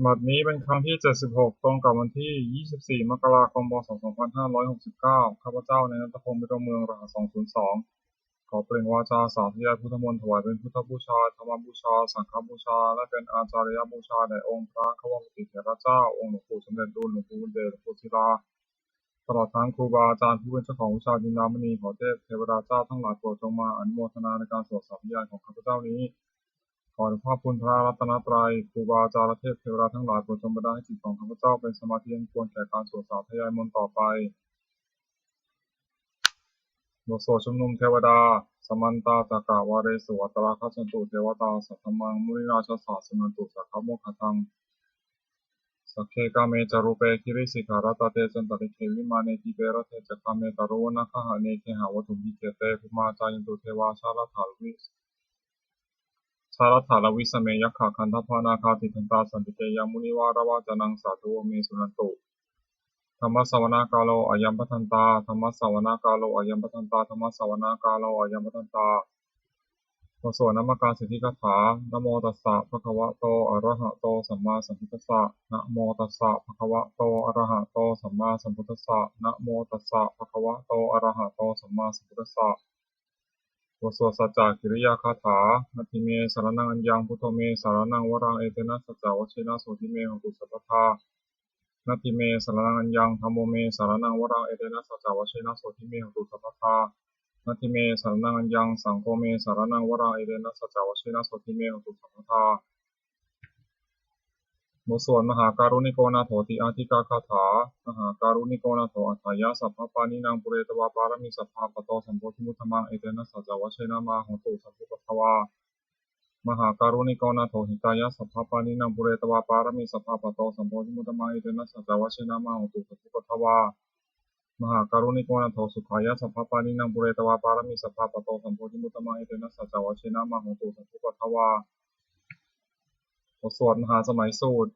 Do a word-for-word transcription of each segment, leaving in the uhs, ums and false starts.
บัดนี้เป็นครั้งที่ เจ็ดสิบหก ตรงกับวันที่ ยี่สิบสี่ มกราคม พ.ศ. สองพันห้าร้อยหกสิบเก้า ข้าพเจ้า นายณัฐพงษ์ วิโรจน์เมือง รหัส สองศูนย์สอง ขอเปล่งวาจาสาธยายพุทธมนต์ ถวายเป็นพุทธบูชา ธรรมบูชา สังฆบูชา และเป็นอาจาริยบูชาแด่องค์พระควัมปติเถระเจ้า องค์หลวงปู่สมเด็จลุน หลวงปู่บุญเดช หลวงปู่ศิลา ตลอดทั้งครูบาอาจารย์ผู้เป็นเจ้าของวิชาจินดามณี ขอเทพเทวดาเจ้าทั้งหลายโปรดจงมาอนุโมทนาในการสวดสาธยายของข้าพเจ้านี้ ขออานุภาพคุณพระรัตนตรัย ครูบาอาจารย์และเทพเทวดาทั้งหลายโปรดจงบันดาลให้จิตของข้าพเจ้าเป็นสมาธิอันควรแก่การสวดสาธยายมนต์ต่อไป บทสวดชุมนุมเทวดา Samantā cakkavāḷesu atrāgacchantu devatā, saddhammaṃ munirājassa suṇantu saggamokkhadaṃ. Sagge kāme ca rūpe girisikharataṭe cantalikkhe vimāne, dīpe raṭṭhe ca gāme taruvanagahane gehavatthumhi khette, bhummā cāyantu devā jalathalavisame yakkhagandhabbanāgā, tiṭṭhantā santike yaṃ munivaravacanaṃ sādhavo me suṇantu. Dhammassavanakālo ayambhadantā. Dhammassavanakālo ayambhadantā. Dhammassavanakālo ayambhadantā. บทสวดนมการสิทธิคาถา Namo tassa bhagavato arahato sammāsambuddhassa. Namo tassa bhagavato arahato sammāsambuddhassa. Namo tassa bhagavato arahato sammāsambuddhassa. บทสวดสัจจกิริยาคาถา Natthi me saraṇaṃ aññaṃ, buddho me saraṇaṃ varaṃ, etena saccavajjena sotthi me hotu sabbadā. Natthi me saraṇaṃ aññaṃ, dhammo me saraṇaṃ varaṃ, etena saccavajjena sotthi me hotu sabbadā. Natthi me saraṇaṃ aññaṃ, saṅgho me saraṇaṃ varaṃ, etena saccavajjena sotthi me hotu sabbadā. บทสวดมหาการุณิโกนาโถติอาทิกาคาถา Mahākāruṇiko nātho atthāya sabbapāṇinaṃ, pūretvā pāramī sabbā patto sambodhimuttamaṃ, etena saccavajjena mā hontu sabbupaddavā. Mahākāruṇiko nātho hitāya sabbapāṇinaṃ, pūretvā pāramī sabbā patto sambodhimuttamaṃ, etena saccavajjena mā hontu sabbupaddavā. Mahākāruṇiko nātho sukhāya sabbapāṇinaṃ, pūretvā pāramī sabbā patto sambodhimuttamaṃ, etena saccavajjena mā hontu sabbupaddavā. บทสวดมหาสมัยสูตร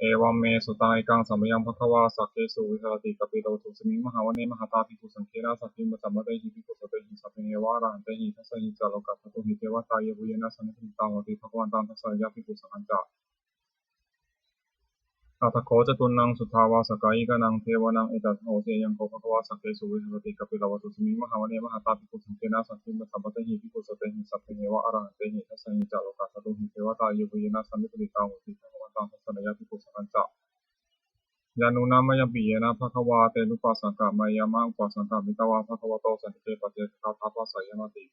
Evaṃ me sutaṃ. Ekaṃ samayaṃ bhagavā sakkesu viharati kapilavatthusmiṃ mahāvane mahatā bhikkhusaṅghena saddhiṃ pañcamattehi bhikkhusatehi sabbeheva arahantehi. Dasahi ca lokadhātūhi devatā yebhuyyena sannipatitā honti bhagavantaṃ dassanāya bhikkhusaṅghañca. Atha kho catunnaṃ suddhāvāsakāyikānaṃ devānaṃ etadahosi: Ayaṃ kho bhagavā sakkesu viharati kapilavatthusmiṃ mahāvane mahatā bhikkhusaṅghena saddhiṃ pañcamattehi bhikkhusatehi sabbeheva arahantehi. Dasahi ca lokadhātūhi devatā yebhuyyena sannipatitā honti bhagavantaṃ dassanāya bhikkhusaṅghañca. Yannūna mayampi yena bhagavā tenupasaṅkameyyāma, upasaṅkamitvā bhagavato santike paccekagāthā bhāseyyāmāti.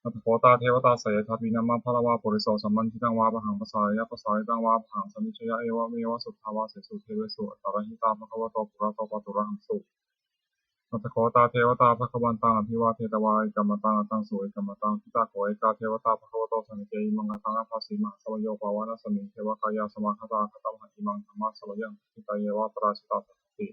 Atha kho tā devatā seyyathāpi nāma balavā puriso sammiñjitaṃ vā bāhaṃ pasāreyya, pasāritaṃ vā bāhaṃ sammiñjeyya, evameva suddhāvāsesu devesu antarahitā bhagavato purato pāturahaṃsu. Atha kho tā devatā bhagavantaṃ abhivādetvā ekamantaṃ aṭṭhaṃsu. Ekamantaṃ ṭhitā kho ekā devatā bhagavato santike imaṃ gāthaṃ abhāsi: Mahāsamayo pavanasmiṃ, devakāyā samāgatā; āgatamha imaṃ dhammasamayaṃ, dakkhitāyeva aparājitasaṅghanti.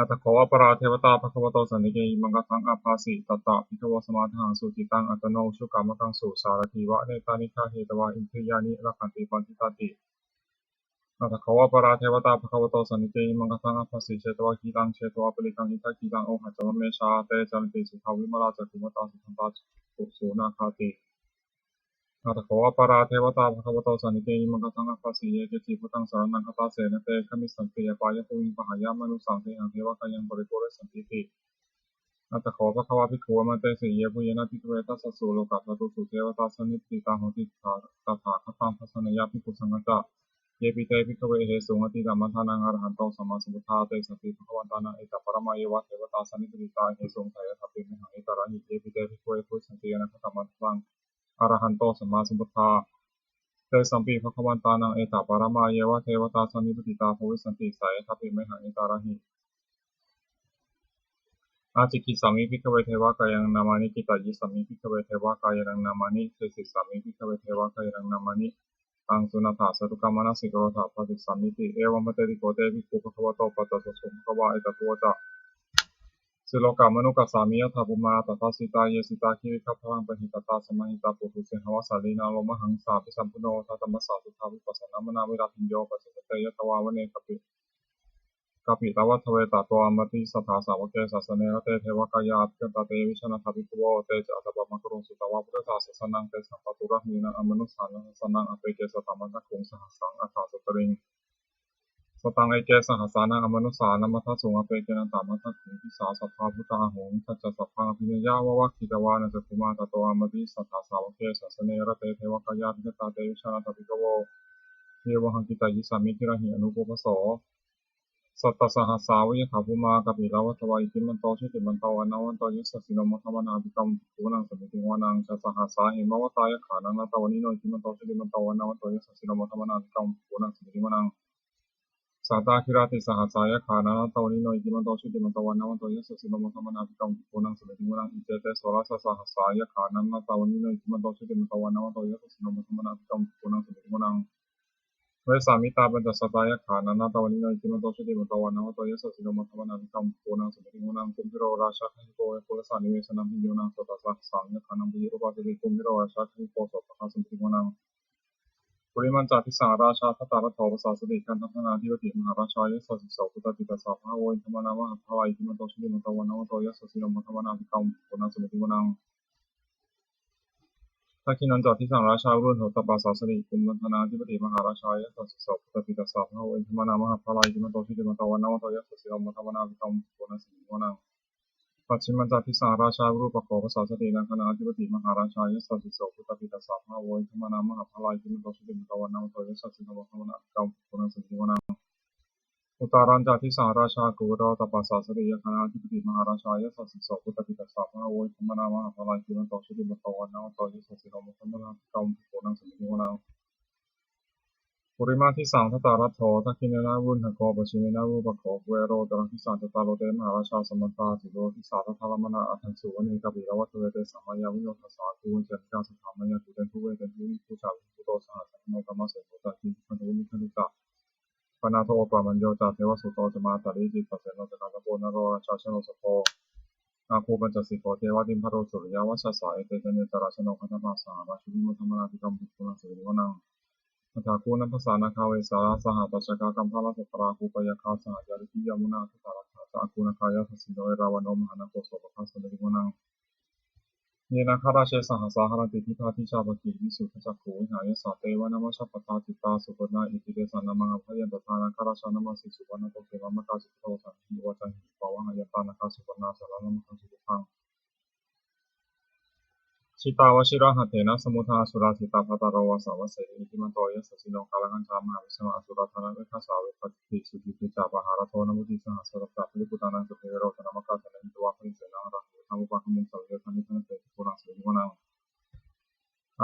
Atha kho aparā devatā bhagavato santike imaṃ gāthaṃ abhāsi: Tatra bhikkhavo samādahaṃsu, cittaṃ attano ujukamakaṃsu; sārathīva nettāni gahetvā, indriyāni rakkhanti paṇḍitāti. Atha kho aparā devatā bhagavato santike imaṃ gāthaṃ abhāsi: Chetvā khīlaṃ chetvā palīghaṃ, indakhīlaṃ ohaccamanejā; te caranti suddhā vimalā, cakkhumatā sudantā susunāgāti. Atha kho aparā devatā bhagavato santike imaṃ gāthaṃ abhāsi: Ye keci buddhaṃ saraṇaṃ gatāse, na te gamissanti apāyabhūmiṃ; pahāya mānusaṃ dehaṃ, devakāyaṃ paripūressantīti. Atha kho bhagavā bhikkhū āmantesi: Yebhuyyena bhikkhave dasasu lokadhātūsu devatā sannipatitā honti tathāgataṃ dassanāya bhikkhusaṅghañca. Yepi te bhikkhave ahesuṃ atītamaddhānaṃ arahanto sammāsambuddhā, tesampi bhagavantānaṃ etaparamāyeva devatā sannipatitā ahesuṃ, seyyathāpi mayhaṃ etarahi. Yepi te bhikkhave bhavissanti anāgatamaddhānaṃ arahanto sammāsambuddhā, tesampi bhagavantānaṃ etaparamāyeva devatā sannipatitā bhavissanti, seyyathāpi mayhaṃ etarahi. Ācikkhissāmi bhikkhave devakāyānaṃ nāmāni, kittayissāmi bhikkhave devakāyānaṃ nāmāni, desissāmi bhikkhave devakāyānaṃ nāmāni, taṃ suṇātha sādhukaṃ manasikarotha bhāsissāmīti. Evaṃ bhanteti kho te bhikkhū bhagavato paccassosuṃ. Bhagavā etadavoca: Silokamanukassāmi, yattha bhummā tadassitā; ye sitā girigabbharaṃ, pahitattā samāhitā. Puthū sīhāva sallīnā, lomahaṃsābhisambhuno; odātamanasā suddhā, vippasannamanāvilā. Bhiyyo pañcasate ñatvā, vane kāpi kāpilavatthave tato āmantayi satthā sāvake sāsane rate devakāyā abhikkantā te vijānātha bhikkhavo. Te ca ātappamakaruṃ sutvā buddhassa sāsanaṃ tesampāturahu yānaṃ amanussāna dassanaṃ appeke satamaddakkhuṃ sahassaṃ atha sattariṃ sataṃ eke sahassānaṃ amanussānamaddasuṃ appekenantamaddakkhuṃ disā sabbā phuṭā ahuṃ. Tañca sabbaṃ abhiññāya vavakkhitvāna cakkhumā tato āmantayi satthā sāvake sāsane rate devakāyā abhikkantā te vijānātha bhikkhavo. Ye vohaṃ kittayissāmi girāhi anupubbaso. Sattasahassā va yakkhā bhummā kāpilavatthavā iddhimanto jutimanto vaṇṇavanto yasassino modamānā abhikkāmuṃ bhikkhūnaṃ samitiṃ vanaṃ. Chasahassā hemavatā yakkhā nānattavaṇṇino iddhimanto jutimanto vaṇṇavanto yasassino modamānā abhikkāmuṃ bhikkhūnaṃ samitiṃ vanaṃ. Sātāgirā tisahassā yakkhā nānattavaṇṇino iddhimanto jutimanto vaṇṇavanto yasassino modamānā abhikkāmuṃ bhikkhūnaṃ samitiṃ vanaṃ. Iccete soḷasasahassā yakkhā nānattavaṇṇino iddhimanto jutimanto vaṇṇavanto yasassino modamānā abhikkāmuṃ bhikkhūnaṃ samitiṃ vanaṃ. Vessāmittā pañcasatā yakkhā nānattavaṇṇino iddhimanto jutimanto vaṇṇavanto yasassino modamānā abhikkāmuṃ bhikkhūnaṃ samitiṃ vanaṃ. Kumbhīro rājagahiko vepullassa nivesanaṃ bhiyyo naṃ satasahassaṃ yakkhānaṃ payirupāsati. Kumbhīro rājagahiko sopāga samitiṃ vanaṃ. Purimañca disaṃ rājā dhataraṭṭho pasāsati. Gandhabbānaṃ ādhipati mahārājā yasassi so. Puttāpi tassa bahavo indanāmā mahabbalā iddhimanto jutimanto vaṇṇavanto yasassino modamānā abhikkāmuṃ bhikkhūnaṃ samitiṃ vanaṃ. Dakkhiṇañca disaṃ rājā virūḷho tappasāsati. Kumbhaṇḍānaṃ ādhipati mahārājā yasassi so. Puttāpi tassa bahavo indanāmā mahabbalā iddhimanto jutimanto vaṇṇavanto yasassino modamānā abhikkāmuṃ bhikkhūnaṃ samitiṃ vanaṃ. Pacchimañca disaṃ rājā virūpakkho pasāsati. Nāgānaṃ ādhipati mahārājā yasassi so. Puttāpi tassa bahavo indanāmā mahabbalā iddhimanto jutimanto vaṇṇavanto yasassino modamānā abhikkāmuṃ bhikkhūnaṃ samitiṃ vanaṃ. Uttarañca disaṃ rājā kuvero tappasāsati. Yakkhānaṃ ādhipati mahārājā yasassi so. Puttāpi tassa bahavo indanāmā mahabbalā iddhimanto jutimanto vaṇṇavanto yasassino modamānā abhikkāmuṃ bhikkhūnaṃ samitiṃ vanaṃ. Purimaṃ disaṃ dhataraṭṭho dakkhiṇena virūḷhako pacchimena virūpakkho kuvero uttaraṃ disaṃ. Cattāro te mahārājā samantā caturo disā daddallamānā aṭṭhaṃsu vane kāpilavatthave. Tesaṃ māyāvino dāsā āgū vañcanikā saṭhā māyā kuṭeṇḍu veṭeṇḍu viṭū ca viṭuṭo saha samaṇo kāmaseṭṭho ca kinnughaṇḍu nighaṇḍu ca panādo opamañño ca devasūto ca mātali cittaseno ca gandhabbo naḷo rājā janosabho āgū pañcasikho ceva timbarū suriyavacchasā. Ete caññe ca rājāno gandhabbā saha rājubhi modamānā abhikkāmuṃ bhikkhūnaṃ samitiṃ vanaṃ. Athāgū nābhasā nāgā vesālā saha tacchakā kambalassatarā āgū pāyāgā saha ñātibhi yāmunā dhataraṭṭhā ca āgū nāgā yasassino erāvaṇo mahānāgo sopāga samitiṃ vanaṃ. Ye nāgarāje sahasā haranti dibbā dijā pakkhi visuddhacakkhū vehāyasā te vanamajjhapattā citrā supaṇṇā iti tesa nāmaṃ. Abhayantadā nāgarājānamāsi supaṇṇato khemamakāsi buddho saṇhāhi vācāhi upavhayantā nāgā supaṇṇā saraṇamakaṃsu buddhaṃ. Jitā vajirahatthena samuddaṃ asurā sitā bhātaro vāsavassete iddhimanto yasassino kālakañjā mahābhismā asurā dānaveghasā vepacitti sucitti ca pahārādo namucī saha satañca baliputtānaṃ sabbe verocanāmakā sannayhitvā balisenaṃ rāhubhaddamupāgamuṃ samayodāni bhaddante bhikkhūnaṃ samitiṃ vanaṃ.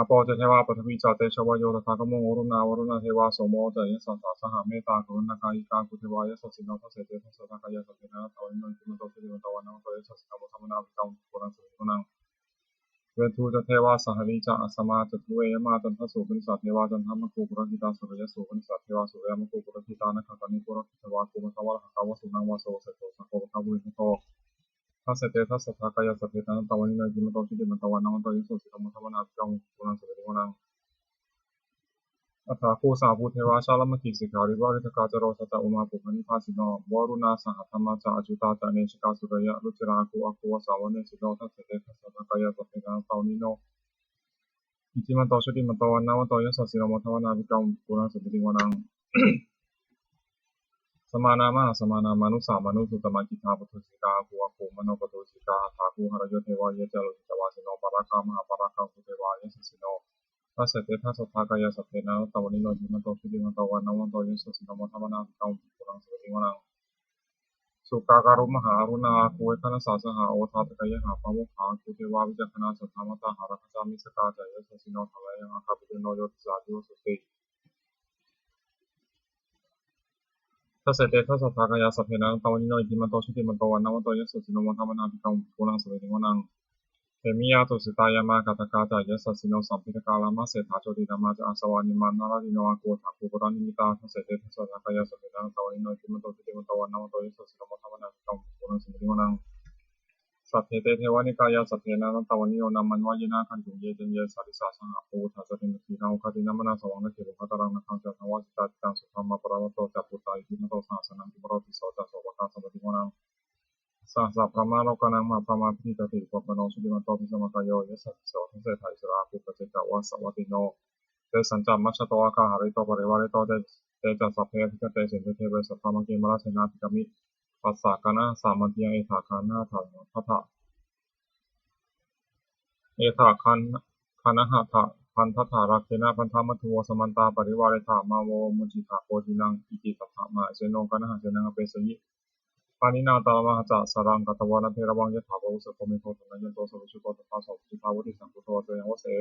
Āpo ca devā paṭhavī ca tejo vāyo tadāgamuṃ varuṇā vāruṇā devā somo ca yasasā saha mettākaruṇākāyikā āgū devā yasassino dasete dasadhā kāyā sabbe nānattavaṇṇino iddhimanto jutimanto vaṇṇavanto yasassino modamānā abhikkāmuṃ bhikkhūnaṃ samitiṃ vanaṃ. Veṇḍū ca devā sahalī ca asamā ca duve yamā candassūpanisā devā candamāgū purakkhitā suriyassūpanisā devā suriyamāgū purakkhitā nakkhattāni purakkhitvā āgū mandavalāhakā vasūnaṃ vāsavo seṭṭho sakkopāga purindado dasete dasadhā kāyā sabbe nānattavaṇṇino iddhimanto jutimanto vaṇṇavanto yasassino modamānā abhikkāmuṃ bhikkhūnaṃ samitiṃ vanaṃ. Athāgū sahabhū devā jalamaggisikhāriva ariṭṭhakā ca rojā ca ummāpupphanibhāsino varuṇā sahadhammā ca accutā ca anejakā sūleyyarucirā āgū āgū vāsavanesino dasete dasadhā kāyā sabbe nānattavaṇṇino iddhimanto jutimanto vaṇṇavanto yasassino modamānā abhikkāmuṃ bhikkhūnaṃ samitiṃ vanaṃ. Samānā mahāsamānā mānusā mānusuttamā khiḍḍāpadosikā āgū āgū manopadosikā athāgū harayo devā ye ca lohitavāsino pāragā mahāpāragā āgū devā yasassino dasete dasadhā kāyā sabbe nānattavaṇṇino iddhimanto jutimanto vaṇṇavanto yasassino modamānā abhikkāmuṃ bhikkhūnaṃ samitiṃ vanaṃ. Sukkā karumhā aruṇā āgū veghanasā saha odātagayhā pāmokkhā āgū devā vicakkhaṇā sadāmattā hāragajā missakā ca yasassino thanayaṃ āgā pajjunno yo disā abhivassati. Dasete dasadhā kāyā sabbe nānattavaṇṇino iddhimanto jutimanto vaṇṇavanto yasassino modamānā abhikkāmuṃ bhikkhūnaṃ samitiṃ vanaṃ. Khemiyā tusitā yāmā kaṭṭhakā ca yasassino lambitakā lāmaseṭṭhā jotināmā ca āsavā nimmānaratino āgū athāgū paranimmitā. Dasete dasadhā kāyā sabbe nānattavaṇṇino iddhimanto jutimanto vaṇṇavanto yasassino modamānā abhikkāmuṃ bhikkhūnaṃ samitiṃ vanaṃ. Saṭṭhete devanikāyā sabbe nānattavaṇṇino nāmanvayena āgantuṃ ye caññe sadisā saha. Pavutthajātimakkhilaṃ oghatiṇṇamanāsavaṃ dakkhemoghataraṃ nāgaṃ candaṃva asitātitaṃ. Sudhammā paramatto ca puttā iddhimato saha sanaṅkumāro tisso ca so Sahassabrahmalokānaṃ mahābrahmābhitiṭṭhati. Upapanno jutimanto bhismākāyo, yasassi so dasettha issarā āgū paccekavasavattino. Tesañca majjhato āga hārito parivārito, te ca sabbe abhikkante sainde deve sabrahmake, mārasenā abhikkāmi tassa kaṇhassa mandiyaṃ. Etha gaṇhatha bandhatha, etha gaṇhatha bandhatha, rāgena bandhamatthu vo samantā parivāretha, mā vo muñcittha koci naṃ. Iti tattha mahāseno kaṇhasenaṃ apesayi, pāṇinā talamāhacca saraṃ katvāna bheravaṃ. Yathā pāvussako megho thanayanto savijjuko, tadā so paccudāvatti saṅkuddho asayaṃvase.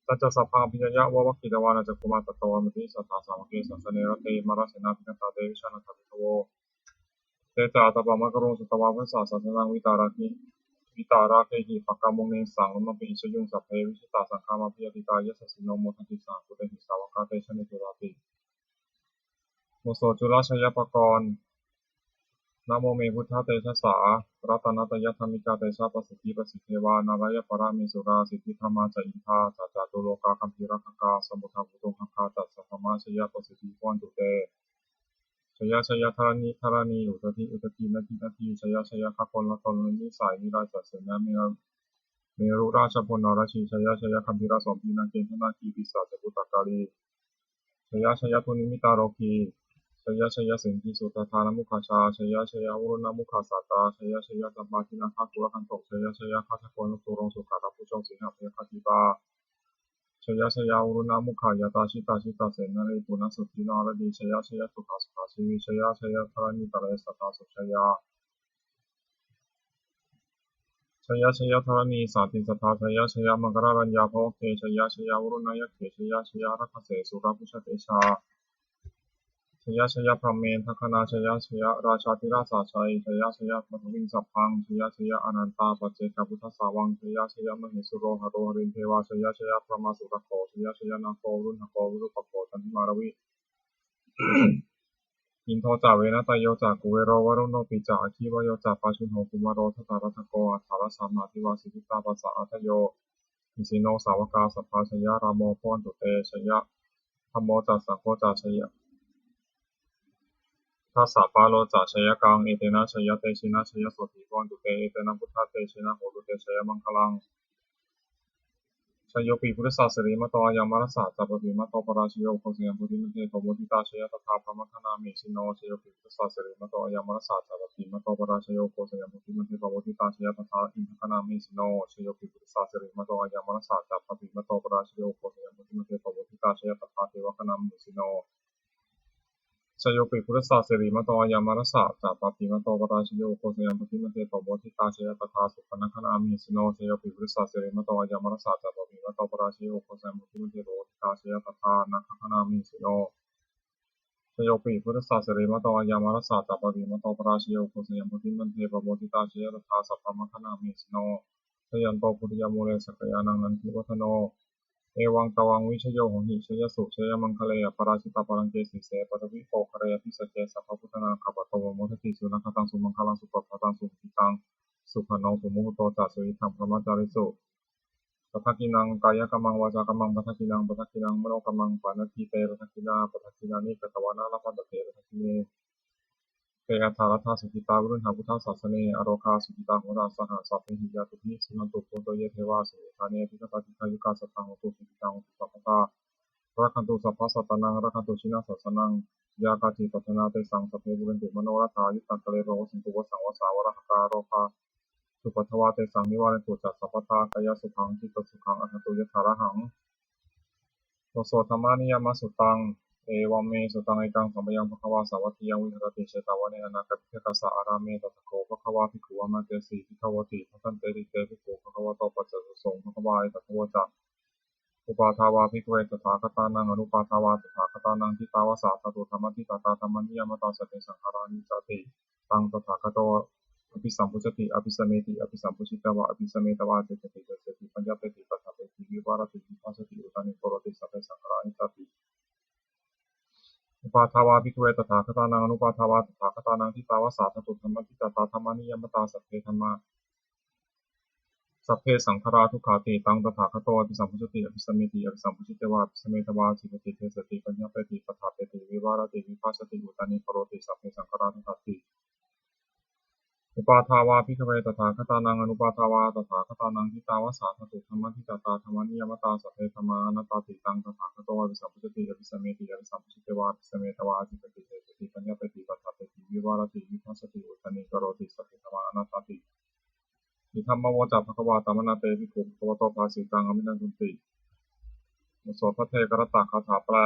Tañca sabbaṃ abhiññāya vavakkhitvāna cakkhumā, tato āmantayi satthā sāvake sāsane rate. Mārasenā abhikkantā te vijānātha bhikkhavo, te ca ātappamakaruṃ sutvā buddhassa sāsanaṃ. Vītarāgehi pakkāmuṃ nesaṃ lomampi iñjayuṃ. Sabbe vijitasaṅgāmā bhayātītā yasassino, modanti saha bhūtehi sāvakā te janesutāti. บทสวดจุลชัยปกรณ์ Namo me buddhatejasā ratanattayadhammikā, tejapasiddhi pasīdevā nārāyaparamesurā, siddhibrahmā ca indā ca catulokā gambhīrakkhakā, samuddā bhūtuṅgaṅgā ca sabrahmajayya pasiddhi bhavantu te. Jaya jaya dharaṇi dharaṇī udadhi udadhī nadi nadī, jaya jaya gaganalatanalanisai nirāja senameru rājabala rājī, jaya jaya gambhīrasombhī nāgendanāgī pisācabhūtakālī, jaya jaya dunnimittarogī, jaya jaya siṅgīsuddhadānamukhajā, jaya jaya varuṇamukhasātrā, jaya jaya campādināgakulagantho, jaya jaya gajagonnaturaṅga sukarabhujaṅga sīhabyagghadīpā, jaya jaya varuṇamukhayātrā, jita jita senārī punasuddhi nāradī, jaya jaya sukhā sukhā jīvī, jaya jaya dharaṇītale sadā sujayā, jaya jaya dharaṇī sānti sadā, jaya jaya maṅgarājaraññā bhavagge, jaya jaya varuṇayakkhe, jaya jaya rakkhase surabhujatejā, jaya jaya brahmendagaṇā, jaya jaya rājādhirājasājjai, jaya jaya paṭhaviṃ sabbaṃ, jaya jaya anantā paccekabuddhasāvaṃ, jaya jaya mahesuro haro harindevā, jaya jaya brahmā surakkho, jaya jaya nāgo varuṇhako virūpakkho candimā ravi, indo ca venateyyo ca kuvero varuṇopi ca, aggi vāyo ca pājuṇho kumāro dhataraṭṭhako, aṭṭhārasa mahādevā siddhitāpasa-ādayo, isino sāvakā sabbā jayarāmo bhavantu te. Jaya dhammo ca saṅgho ca jaya dasapālo ca jayakaṃ, etena jayatejena jayasotthī bhavantu te. Etena buddhatejena hotu te jayamaṅgalaṃ. Jayopi buddhassa sirīmato ayaṃ, mārassa ca pāpimato parājayo, ugghosayuṃ bodhimaṇḍe pamoditā, jaya tadā brahmagaṇā mahesino. Jayopi buddhassa sirīmato ayaṃ, mārassa ca pāpimato parājayo, ugghosayuṃ bodhimaṇḍe pamoditā, jaya tadā indagaṇā mahesino. Jayopi buddhassa sirīmato ayaṃ, mārassa ca pāpimato parājayo, ugghosayuṃ bodhimaṇḍe pamoditā, jaya tadā devagaṇā mahesino. Jayopi buddhassa sirīmato ayaṃ, mārassa ca pāpimato parājayo, ugghosayuṃ bodhimaṇḍe pamoditā, jaya tadā supaṇṇagaṇā mahesino. Jayopi buddhassa sirīmato ayaṃ, mārassa ca pāpimato parājayo, ugghosayuṃ bodhimaṇḍe pamoditā, jaya tadā nāgagaṇā mahesino. Jayopi buddhassa sirīmato ayaṃ, mārassa ca pāpimato parājayo, ugghosayuṃ bodhimaṇḍe pamoditā, jaya tadā sabrahmagaṇā mahesino. Jayanto bodhiyā mūle sakyānaṃ nandivaḍḍhano, evaṃ tvaṃ vijayo hohi jayassu jayamaṅgale, aparājitapallaṅke sīse paṭhavipokkhare abhiseke sabbabuddhānaṃ aggappatto pamodati. Sunakkhattaṃ sumaṅgalaṃ supabhātaṃ suhuṭṭhitaṃ, sukhaṇo sumuhutto ca suyiṭṭhaṃ brahmacārisu. Padakkhiṇaṃ kāyakammaṃ vācākammaṃ padakkhiṇaṃ, padakkhiṇaṃ manokammaṃ paṇidhī te padakkhiṇā, padakkhiṇāni katvāna labhantatthe padakkhiṇe. Te atthaladdhā sukhitā viruḷhā buddhasāsane, arogā sukhitā hotha saha sabbehi ñātibhi. Suṇantu bhonto ye devā asmiṃ ṭhāne adhigatā dīghāyukā sadā hontu sukhitā hontu sabbadā. Rakkhantu sabbasattānaṃ rakkhantu jinasāsanaṃ, yā kāci patthanā tesaṃ sabbe pūrentu manorathā. Yuttakāle pavassantu vassaṃ vassā valāhakā, rogā cupaddavā tesaṃ nivārentu ca sabbadā. Kāyasukhaṃ cittisukhaṃ arahantu yathārahaṃ. บทสวด Dhammaniyāmasuttaṃ. Evaṃ me sutaṃ. Ekaṃ samayaṃ bhagavā sāvatthiyaṃ viharati jetavane anāthapiṇḍikassa ārāme. Tatra kho bhagavā bhikkhū āmantesi bhikkhavoti. Bhadanteti te bhikkhū bhagavato paccassosuṃ. Bhagavā etadavoca. Uppādā vā bhikkhave tathāgatānaṃ anuppādā vā tathāgatānaṃ, ṭhitāva sā dhātu dhammaṭṭhitatā dhammaniyāmatā sabbe saṅkhārā aniccāti. Taṃ tathāgato abhisambujjhati abhisameti, abhisambujjhitvā abhisametvā ācikkhati deseti paññapeti paṭṭhapeti vivarati vibhajati uttānīkaroti sabbe saṅkhārā aniccāti. Uppādā vā bhikkhave tathāgatānaṃ anuppādā vā tathāgatānaṃ, ṭhitāva sā dhātu dhammaṭṭhitatā dhammaniyāmatā sabbe dhammā sabbe saṅkhārā dukkhāti. Taṃ tathāgato abhisambujjhati abhisameti, abhisambujjhitvā abhisametvā ācikkhati deseti paññapeti paṭṭhapeti vivarati vibhajati uttānīkaroti sabbe saṅkhārā dukkhāti. Uppādā vā bhikkhave tathāgatānaṃ anuppādā vā tathāgatānaṃ, ṭhitā va sā dhātu dhammaṭṭhitatā dhammaniyāmatā, sabbe dhammā anattāti. Taṃ tathāgato abhisambujjhati abhisameti, abhisambujjhitvā abhisametvā ācikkhati deseti paññapeti paṭṭhapeti vivarati vibhajati uttānīkaroti, sabbe dhammā anattāti. Idamavoca bhagavā. Samaṇā te bhikkhū bhagavato bhāsitaṃ abhinandunti. บทสวดภัทเทกรัตตคาถาแปล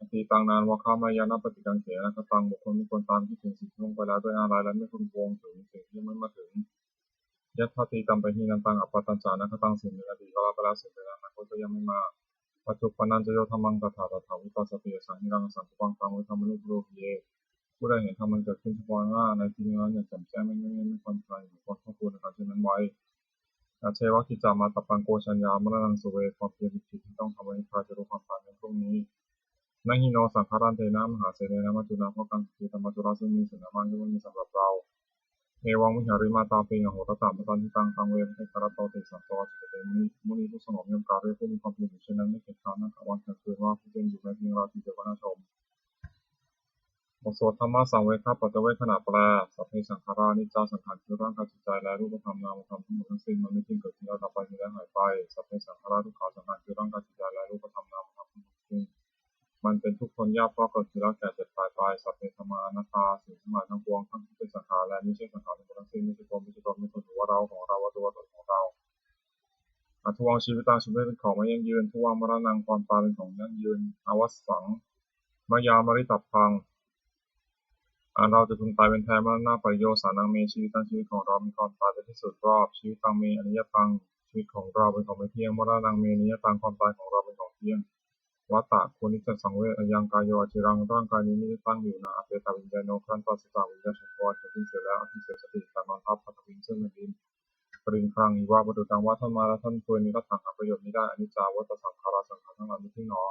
Atītaṃ nānvāgameyya nappaṭikaṅkhe anāgataṃ. บุคคลไม่ควรตามคิดถึงสิ่งที่ล่วงไปแล้วด้วยอาลัย และไม่ควรพะวงถึงสิ่งที่ยังไม่มาถึง Yadatītampahīnantaṃ appattañca anāgataṃ. สิ่งหนึ่งอดีตก็ละไปแล้ว สิ่งหนึ่งอนาคตก็ยังไม่มา Paccuppannañca yo dhammaṃ tattha tattha vipassati, asaṃ hiraṃ asaṅkuppaṃ taṃ viddhā manubrūhaye. ผู้ใดเห็นธรรมอันเกิดขึ้นเฉพาะหน้าในที่นี้แล้วอย่างแจ่มแจ้ง ไม่เงียบเงียบ ไม่ควรคลาย หรือควรครอบครวญอาการเช่นนั้นไว้ Ajjeva kiccamātappaṃ ko jaññā maraṇaṃ suve. ความเพียรเป็นกิจที่ต้องทำไว้ ใครจะรู้ความตายในพรุ่งนี้ Na hi no saṅgarantena mahāsenena maccunā. เพราะการขัดขืนอันมัจจุราชซึ่งมีเสนามาก ย่อมไม่มีสำหรับเรา Evaṃ vihārimātāpiṃ ahorattamatanditaṃ, taṃ ve bhaddekarattoti santo ācikkhate muni. มุนีผู้สงบย่อมกล่าวเรียกผู้มีความเพียรอยู่เช่นนั้น ไม่เกียจคร้านทั้งกลางวันกลางคืนว่า ผู้เพียรอยู่แม้เพียงราตรีเดียวก็น่าชม บทสวดธัมมสังเวคปัจจเวกขณะแปล Sabbe saṅkhārā aniccā. สังขารคือร่างกายจิตใจ และรูปธรรมนามธรรมทั้งหมดทั้งสิ้น มันไม่เที่ยง เกิดขึ้นแล้วดับไป มีแล้วหายไป Sabbe saṅkhārā dukkhā. สังขารคือร่างกายจิตใจ และรูปธรรมนามธรรมทั้งหมดทั้งสิ้น มันเป็นทุกข์ทนยาก เพราะเกิดขึ้นแล้วแก่เจ็บตายไป Sabbe dhammā anattā. สิ่งทั้งหลายทั้งปวง ทั้งที่เป็นสังขารและมิใช่สังขารทั้งหมดทั้งสิ้น ไม่ใช่ตัว ไม่ใช่ตน ไม่ใช่ตัวหรือว่าเรา ของเรา ว่าตัวตนของเรา Adhuvaṃ jīvitaṃ. ชีวิตเป็นของไม่ยั่งยืน Dhuvaṃ maraṇaṃ. ความตายเป็นของยั่งยืน Avassaṃ mayā maritabbaṃ. อันเราจะพึงตายเป็นแท้ Maraṇapariyosānaṃ me jīvitaṃ. ชีวิตของเรามีความตายเป็นที่สุดรอบ Jīvitaṃ me aniyataṃ. ชีวิตของเราเป็นของไม่เที่ยง Maraṇaṃ me niyataṃ. ความตายของเราเป็นของเที่ยง Vata ควรที่จะสังเวช Ayaṃ kāyo aciraṃ. ร่างกายนี้ไม่ได้ตั้งอยู่นาน Apetaviññāṇo. ครั้นปราศจากวิญญาณ Saṅkharo เกิดขึ้นเสียแล้ว Adhisessati จักนอนทับ Pathaviṃ. ซึ่งแผ่นดิน Pariṅgaṃ iva. ประดุจดังว่าท่อนไม้และท่อนฟืน Niratthaṃ. หาประโยชน์มิได้ Aniccā vata saṅkhārā. สังขารทั้งหลายไม่เที่ยงหนอ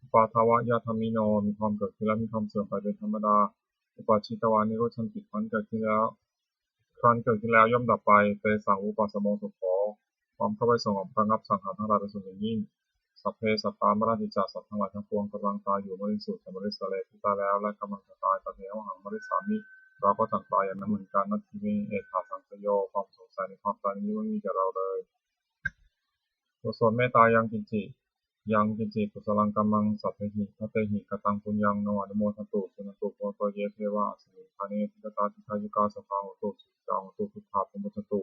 Uppādā va yadhammino. มีความเกิดขึ้นและมีความเสื่อมไปเป็นธรรมดา Uppajjitvā nirujjhanti. ครั้นเกิดขึ้นแล้ว ครั้นเกิดขึ้นแล้วย่อมดับไป Tesaṃ vūpasamo sukho. ความเข้าไปสงบระงับสังขารทั้งหลายเป็นสุขอย่างยิ่ง Sabbe sattā maranti ca. สัตว์ทั้งหลายทั้งปวงกำลังตายอยู่ Mariṃsu ca marissare. ผู้ตายแล้วและกำลังจะตาย Tathevāhaṃ marissāmi. เราก็จักตายอย่างนั้นเหมือนกัน Natthi me ettha saṃsayo. ความสงสัยในความตายนี้ไม่มีแก่เราเลย บทสวดเมตตา Yaṃ kiñci yaṃ kiñci kusalaṃ kammaṃ sabbehi katehi kataṃ puññaṃ no anumodantu suṇantu bhonto ye devā asmiṃ ṭhāne adhigatā dīghāyukā sadā hontu sukhitā hontu dukkhā pamuñcantu.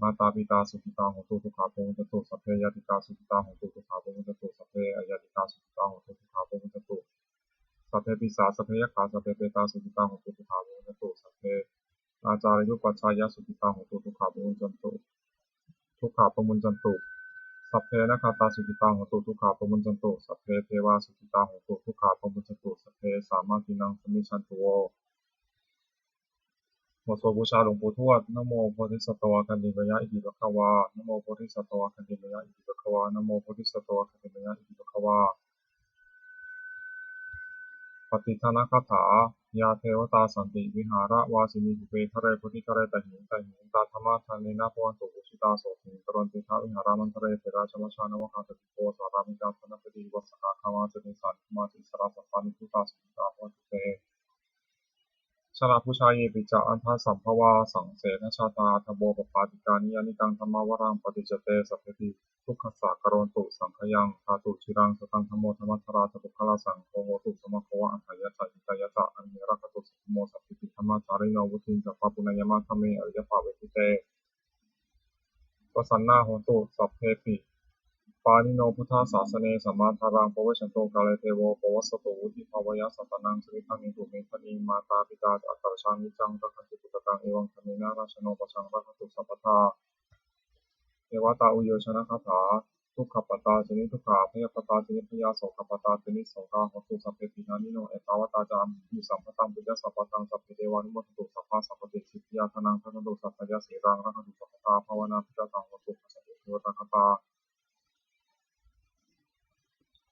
Mātā pitā sukhitā hontu dukkhā pamuñcantu. Sabbe ñātikā sukhitā hontu dukkhā pamuñcantu. Sabbe aññātikā sukhitā hontu dukkhā pamuñcantu. Sabbe pisā sabbe yakkhā sabbe petā sukhitā hontu dukkhā pamuñcantu. Sabbe ācariyupajjhāyā sukhitā hontu dukkhā pamuñcantu. Dukkhā pamuñcantu. Sabbe nakkhattā sukhitā hontu dukkhā pamuñcantu. Sabbe devā sukhitā hontu dukkhā pamuñcantu. Sabbe sampattīnaṃ samijjhantu vo. บทสวดบูชาหลวงปู่ทวด Namo bodhisatto āgantimāya iti bhagavā. Namo bodhisatto āgantimāya iti bhagavā. Namo bodhisatto āgantimāya iti bhagavā. Pattidānagāthā. Yā devatā santi vihāravāsinī, pubbe ghare bodhighare tahiṃ tahiṃ, tā dhammadānena bhavantu pūjitā, sotthiṃ karontedha vihāramaṇḍale. Therā ca majjhā navakā ca bhikkhavo, sārāmikā dānapatī upāsakā, gāmā ca desā nigamā ca issarā, sassā nibbutā sukhitā bhavantu te. Jalābujā yepi ca aṇḍasambhavā, saṃsedajātā athavopapātikā, niyyānikaṃ dhammavaraṃ paṭicca te, sabbepi dukkhassa karontu saṅkhayaṃ. Ṭhātu ciraṃ sataṃ dhammo, dhammaddharā ca puggalā, saṅgho hotu samaggo va, atthāya ca hitāya ca. Amhe rakkhatu saddhammo, sabbepi dhammacārino, vuḍḍhiṃ sampāpuṇeyyāma, dhamme ariyappavedite. Pasannā hontu sabbepi, pāṇino buddhasāsane, sammā dhāraṃ pavecchanto, kāle devo pavassatu, vuḍḍhibhāvāya sattānaṃ, samiddhaṃ netu medaniṃ. Mātā pitā ca atrajaṃ, niccaṃ rakkhanti puttakaṃ, evaṃ dhammena rājāno, pajaṃ rakkhantu sabbadā. Devatāuyyojanagāthā. Dukkhappattā ca niddukkhā, bhayappattā ca nibbhayā, sokappattā ca nissokā, hontu sabbepi pāṇino. Ettāvatā ca amhehi, sambhataṃ puññasampadaṃ, sabbe devānumodantu, sabbasampattisiddhiyā. Dānaṃ dadantu saddhāya, sīlaṃ rakkhantu sabbadā, bhāvanābhiratā hontu, gacchantu devatāgatā.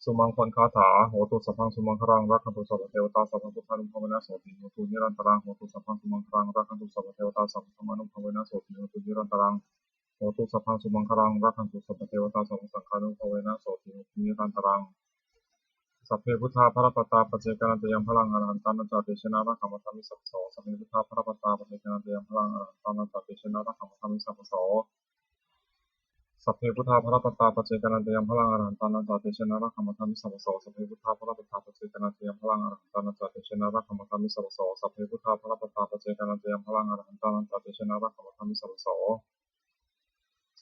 Sumaṅgalagāthā. Hotu sabbaṃ sumaṅgalaṃ, rakkhantu sabbadevatā, sabbabuddhānubhāvena, sotthī hontu nirantaraṃ. Hotu sabbaṃ sumaṅgalaṃ, rakkhantu sabbadevatā, sabbadhammānubhāvena, sotthī hontu nirantaraṃ. Hotu sabbaṃ sumaṅgalaṃ, rakkhantu sabbadevatā, sabbasaṅghānubhāvena, sotthī hontu nirantaraṃ. Sabbe buddhā balappattā paccekānañca yaṃ balaṃ arahantānañca tejena rakkhaṃ bandhāmi sabbaso. Sabbe buddhā balappattā paccekānañca yaṃ balaṃ arahantānañca tejena rakkhaṃ bandhāmi sabbaso. Sabbe buddhā balappattā paccekānañca yaṃ balaṃ arahantānañca tejena rakkhaṃ bandhāmi sabbaso. Sabbe buddhā balappattā paccekānañca yaṃ balaṃ arahantānañca tejena rakkhaṃ bandhāmi sabbaso. Sabbe buddhā balappattā paccekānañca yaṃ balaṃ arahantānañca tejena rakkhaṃ bandhāmi sabbaso.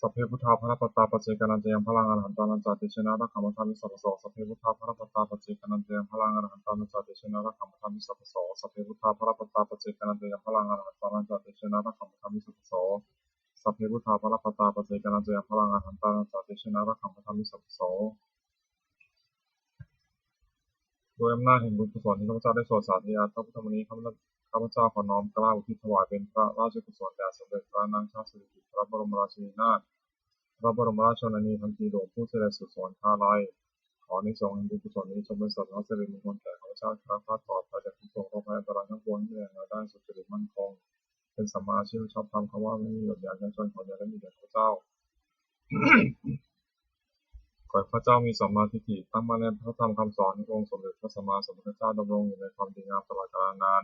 Sabbe buddhā balappattā paccekānañca yaṃ balaṃ arahantānañca tejena rakkhaṃ bandhāmi sabbaso. Sabbe buddhā balappattā paccekānañca yaṃ balaṃ arahantānañca tejena rakkhaṃ bandhāmi sabbaso. Sabbe buddhā balappattā paccekānañca yaṃ balaṃ arahantānañca tejena rakkhaṃ bandhāmi sabbaso. Sabbe buddhā balappattā paccekānañca yaṃ balaṃ arahantānañca tejena rakkhaṃ bandhāmi sabbaso. ด้วยอำนาจแห่งบุญกุศลที่ข้าพเจ้าได้สวดสาธยายพระพุทธมนต์นี้ ข้าพเจ้าขอน้อมเกล้าอุทิศถวายเป็นพระราชกุศลแด่สมเด็จพระนางเจ้าสิริกิติ์ พระบรมราชินีนาถ พระบรมราชชนนีพันปีหลวง ผู้เสด็จสู่สวรรคาลัย ขออานิสงส์แห่งบุญกุศลนี้จงเป็นส่วนมอบสิริมงคลแก่ข้าพเจ้า แคล้วคลาดปลอดภัยจากทุกข์โศกโรคภัยอันตรายทั้งปวง ให้มีแรงงานได้สุจริตมั่นคง เป็นสัมมาอาชีพชอบธรรม คำว่าไม่มีอดอยากยากจน ขออย่าได้มีแก่ข้าพเจ้า ขอให้ข้าพเจ้ามีสัมมาทิฏฐิ ตั้งมั่นในพระธรรมคำสอนขององค์สมเด็จพระสัมมาสัมพุทธเจ้า ดำรงอยู่ในความดีงามตลอดกาลนาน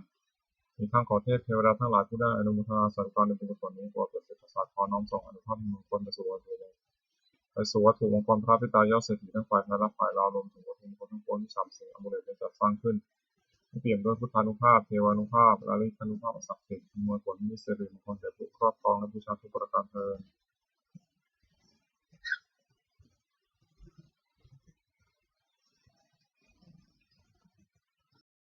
อีกทั้งขอเทพเทวดาทั้งหลายผู้ได้อนุโมทนาสาธุการในบุญกุศลนี้ โปรดประสิทธิ์ประสาทพร น้อมส่งอานุภาพมงคลไปสู่วัตถุมงคล ไปสู่วัตถุมงคลพระปิดตายอดเศรษฐีทั้งฝ่ายไทยและฝ่ายลาว รวมถึงวัตถุมงคลทั้งปวงที่สามสิ่ง อามูเลตได้จัดสร้างขึ้น ให้เปี่ยมด้วยพุทธานุภาพ เทวานุภาพ และฤทธานุภาพอันศักดิ์สิทธิ์ อำนวยผลให้มีสิริมงคลแก่ผู้ครอบครองและบูชาทุกประการเทอญ